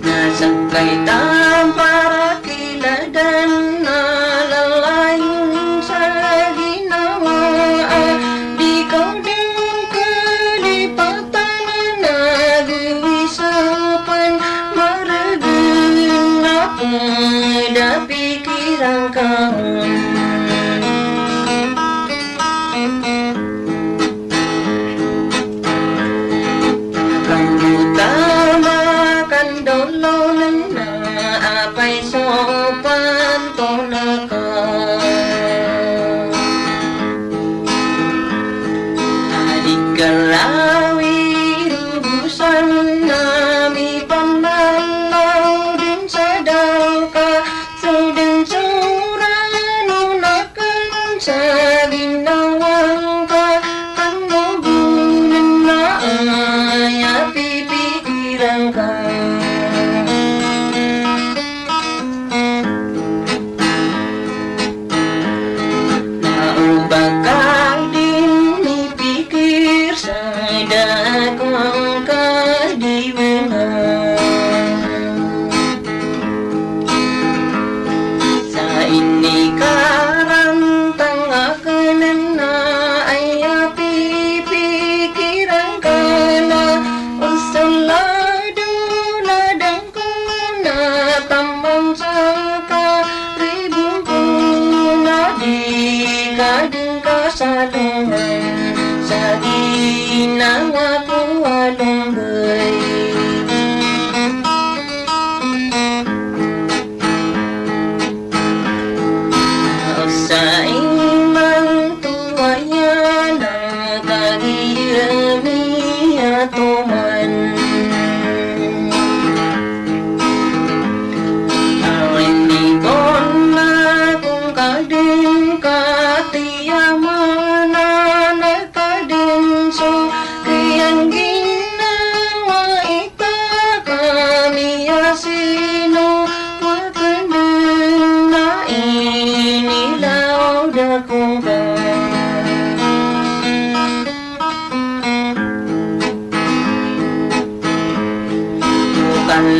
Na sangkai tampar kiladan na lalayon sa ginawa a di kaw den kalipatan na gawii sa pen maregen a peda pikiran ka. Kanggo tama kandolon na apay so pantonaka. Adi kalawi rubusan na mipanalaw den sa daw ka. So den so rano na ken sa ginawa ngka kano gona na aya pipikiran ka.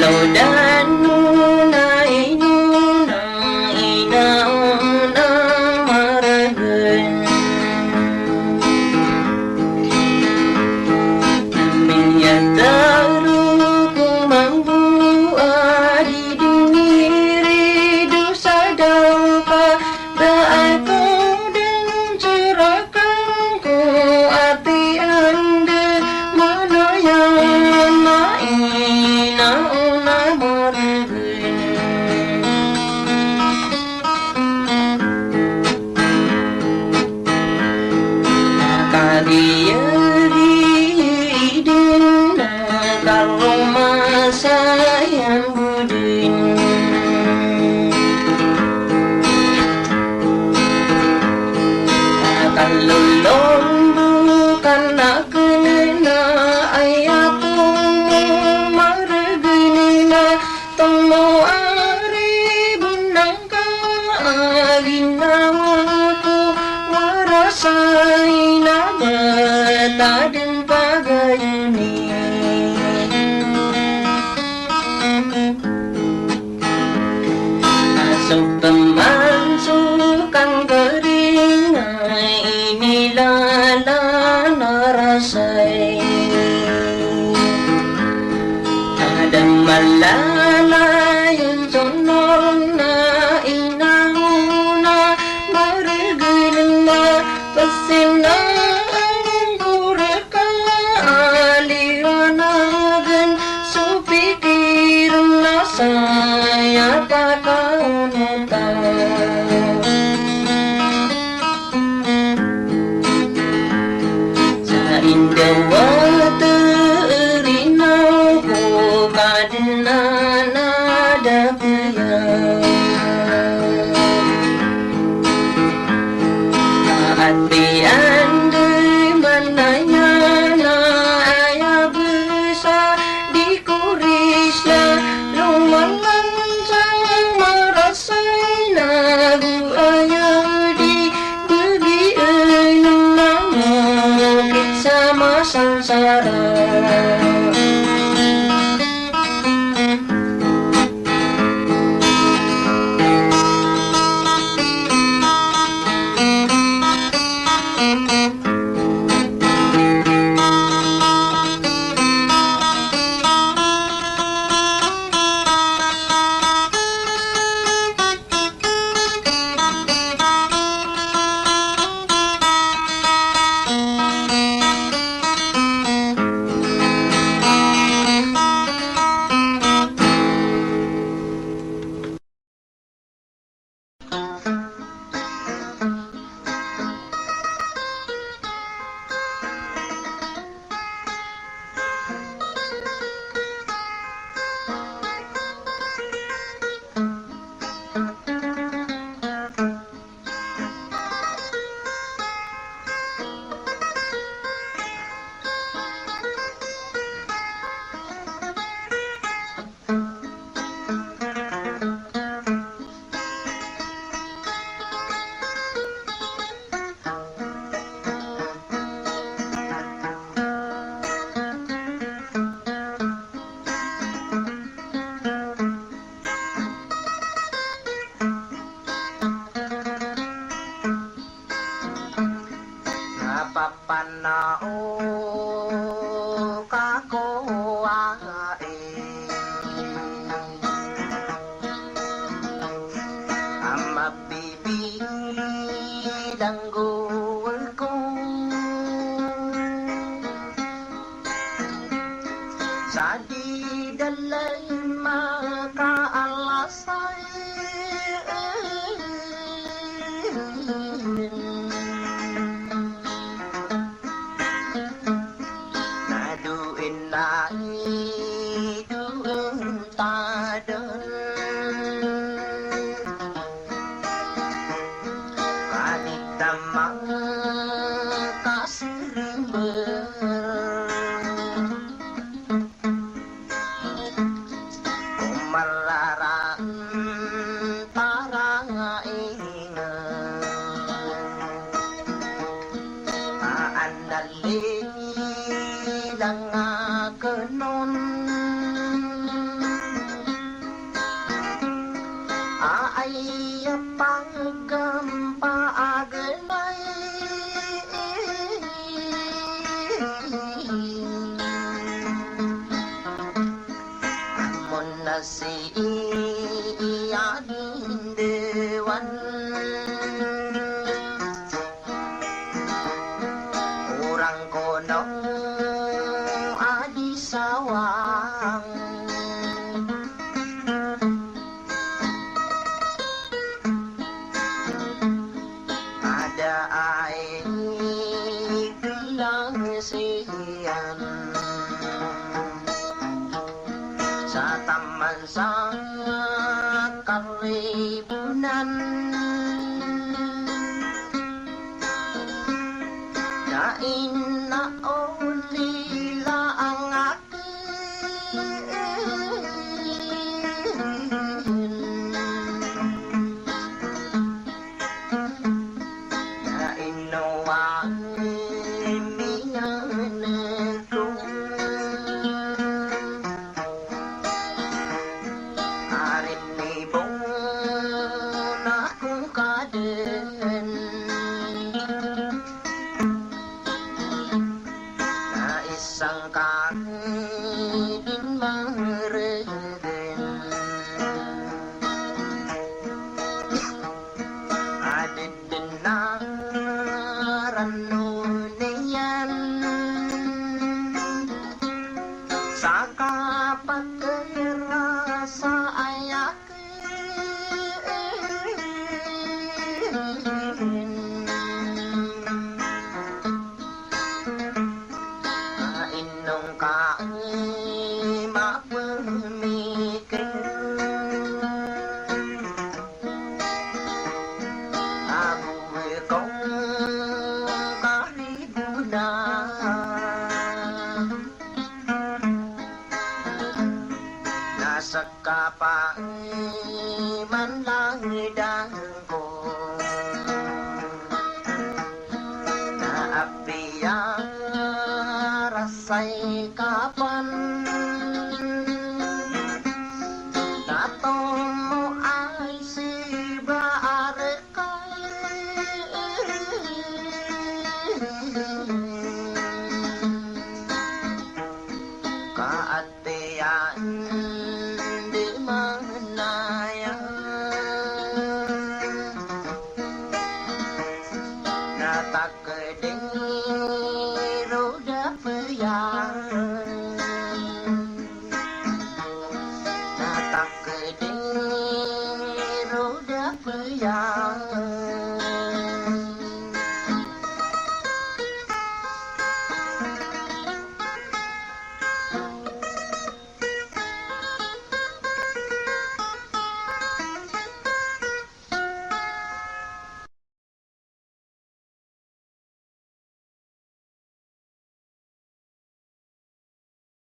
Lodan o na ino na ina o na margen. Miyatero ko mambo a di dongiri dosa daw ka. Da ako den serakan ko ati anda manaya na ina o na margen. Kagiya di den na karoma saya. Kalolombo ka na kena aya tomo margen na tomo ari benang ka a ginawa ko warasay na betaden pagayoni. Aso peman so kangkeringa inilala na rasay. Ada malalayon sonor na inangona margen na pesenang korek. Ka aliwanagen so pikir na saya pakaonotan. Sa indawa terinaw ko Kadnan a da Ati anda manaya na aya besa di ko risna, lomalan sa marasay na go aya di begi aya na mokit sa masansara. Napapanao ka ko ai a mabibilang gowek ko sa di dalay makaalas. Na doon na doon ta den. Ka di ta makasirember. Ko mararaan ta ra ingen a andalilang aken on. Sii a dindawan o rangkono a di sawang. Ada a iklangsiyan sa taman sa karibonan. Na ina o lila ang aken. Na ino a miyanek ko a rinibon ako ka den. Na isang ka di maregen. Adeden a rano niyan sa kapakirasa aya Inong ka mapemikir a gowii ko karibona. Na seka paiman langidan ko na apiya rasay kapan na tomo ay siba a reka. Ka atiyan di manaya na takedi roda piya.